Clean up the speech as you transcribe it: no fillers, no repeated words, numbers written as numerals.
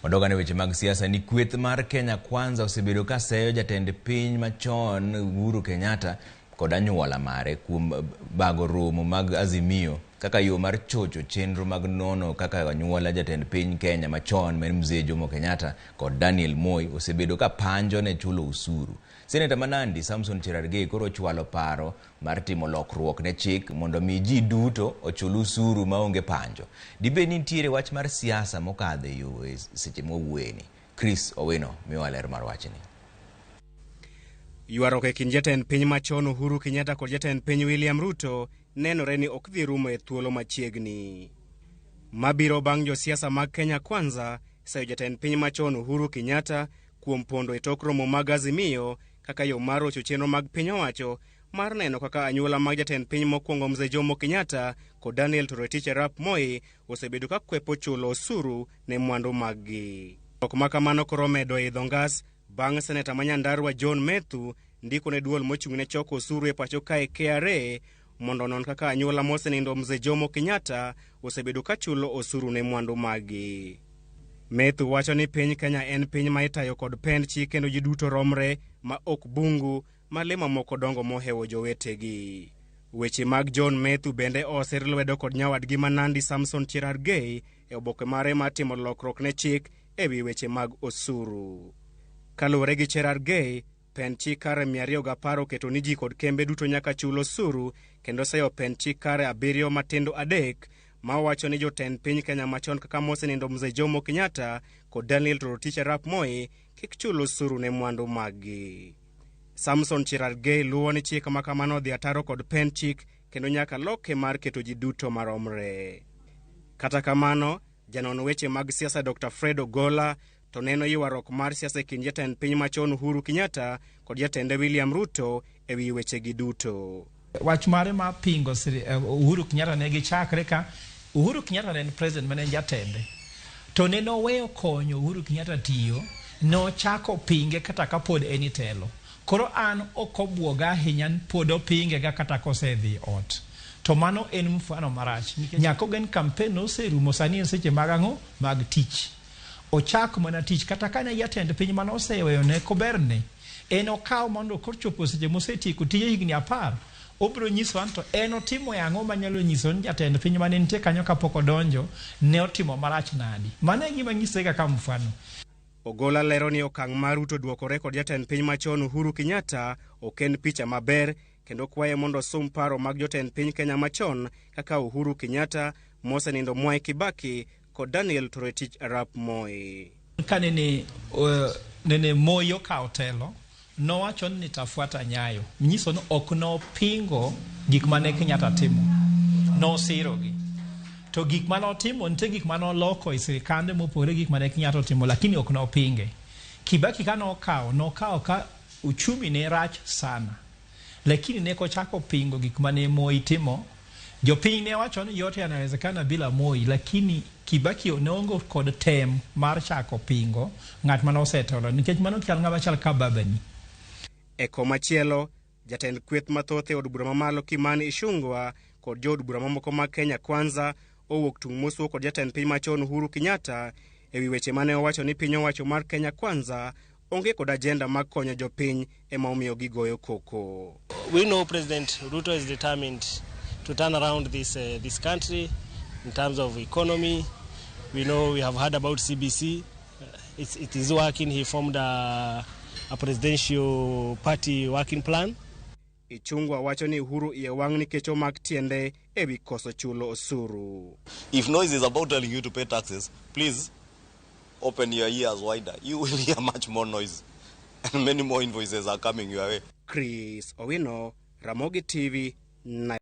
Wadogane weche mag siasa ni kweth mar Kenya Kwanza osebedo ka seyo jatend piny machon Uhuru Kenyatta kod anyuola mare kuom bago romo mag Azimio kaka yo mar chocho chenro mag nono kaka anyuola jatend piny Kenya machon ma en Mzee Jomo Kenyatta kod Daniel Moi osebedo ka panjo ne chulo osuru. Seneta ma Nandi Samson Cherargei koro ochwalo paro mar timo lokruok ne chik mondo mi ji duto ochul osuru maonge panjo. Dibed ni nitiere wach mar siasa mokadho e yo e seche mwawuoyeni. Chris Owino miyowa ler mar wachni. Ywaruok e kind jatend piny machon Uhuru Kenyatta kod jatend piny William Ruto nenore ni ok dhi rumo e thuolo machiegni. Mabiro bang' josiasa mag Kenya Kwanza seyo jatend piny machon Uhuru Kenyatta kuom pondo e tok romo mag Azimio kaka yo mar rocho chenro mag piny owacho mar neno kaka anyuola mag jatend piny mokwongo Mzee Jomo Kenyatta kod Daniel Toroitich arap Moi osebedo ka kwepo chulo osuru ne mwandu maggi. Ok ma kamano koro omedo idho ngas bang' seneta ma Nyandarua John Methu ndiko ne duol mochung' ne choko osuru e pacho kae KRA mondo onon kaka anyuola mosenindo Mzee Jomo Kenyatta osebedo ka chulo osuru ne mwandu maggi. Methu wacho ni piny Kenya en piny ma itayo kod pend chik kendo ji duto romre ma ok bungu ma le mamoko dongo mohewo jowetegi. Weche mag John Methu bende osir lwedo kod nyawadgi ma Nandi Samson Cherargei e oboke mare mar timo lokruok ne chik e wi weche mag osuru. Kaluwore gi Cherargei, pend chik kare 210 oketo ni ji kod kembe duto nyaka chul osuru kendo seyo pend chik kare 7 matindo 3 ma wacho ni jotend piny Kenya machon kaka mosenindo Mzee Jomo Kenyatta kod Daniel Toroitich arap Moi kik chul osuru ne mwandu maggi. Samson Cherargei luwo ni chik ma kamano odhi ataro kod pend chik kendo nyaka loke mar keto ji duto maromre. Kata kamano, janon weche mag siasa Dr. Fred Ogola to neno ywaruok mar siasa e kind jatend piny machon Uhuru Kenyatta kod jatende William Ruto e wi wechegi duto. Wach mare mar pingo Uhuru Kenyatta ne gichakre ka Uhuru Kenyatta ne en president mane en jatende. To ne noweyo konyo Uhuru Kenyatta tiyo, nochako pinge kata kapod en e telo. Koro an ok obwoga ahinya ni pod opinge ga kata kosedhi ot. To mano en mfano marach. Nyaka ogen campaign noserumo sani en seche mag ang'o? Mag tich. Ochak mana tich kata kane jatend piny mane oseweyo ne koberne, en okaw mondo kochopo seche mosetieko tije higni 10, obiro nyiso an to en otimo ang'o manyalo nyiso ni jatend piny mane nitie kanyo kapok odonjo ne otimo marach nadi. Mano e gima nyise kaka mfano. Ogola lero ni okang' mar Ruto duokore kod jatend piny machon Uhuru Kenyatta ok en picha maber kendo kwaye mondo osum paro mag jotend piny Kenya machon kaka Uhuru Kenyatta, mosenindo Mwai Kibaki kod Daniel Toroitich arap Moi. Ka nene Moi okawo telo, nowacho ni nitafuata nyayo. Nyiso ni ok nopingo gik mane Kenyatta timo. Nosirogi. To gik mane otimo, nitie gik mane oloko e sirikande mopogore gi gik mane Kenyatta otimo, lakini ok nopinge. Kibaki ka nokawo, nokawo ka uchumi ne rach sana. Lakini ne kochako pingo gik mane Moi timo. Jopiny ne wacho ni yote yanawezekana bila Moi, lakini Kibaki ne onge kod tem mar chako pingo ng'at mane osetelo nikech mano chal ng'ama chal ka babani. E komachielo, jatend kweth mathoth e od bura mamalo Kimani Ichung'wah kod jood bura mamoko mag Kenya Kwanza owuok tung' mosuo kod jatend piny machon Uhuru Kenyatta e wi weche mane owacho ni piny owacho mar Kenya Kwanza onge kod ajenda mag konyo jopiny ema omiyo gigoyo koko. We know President Ruto is determined to turn around this country in terms of economy. We know we have heard about CBC. It is working. He formed a presidential party working plan. Ichung'wah wacho ni Uhuru iye wang' nikech omak tiende e wi koso chulo osuru. If noise is about telling you to pay taxes, please open your ears wider. You will hear much more noise and many more invoices are coming your way. Chris Owino, Ramogi TV, Nairobi.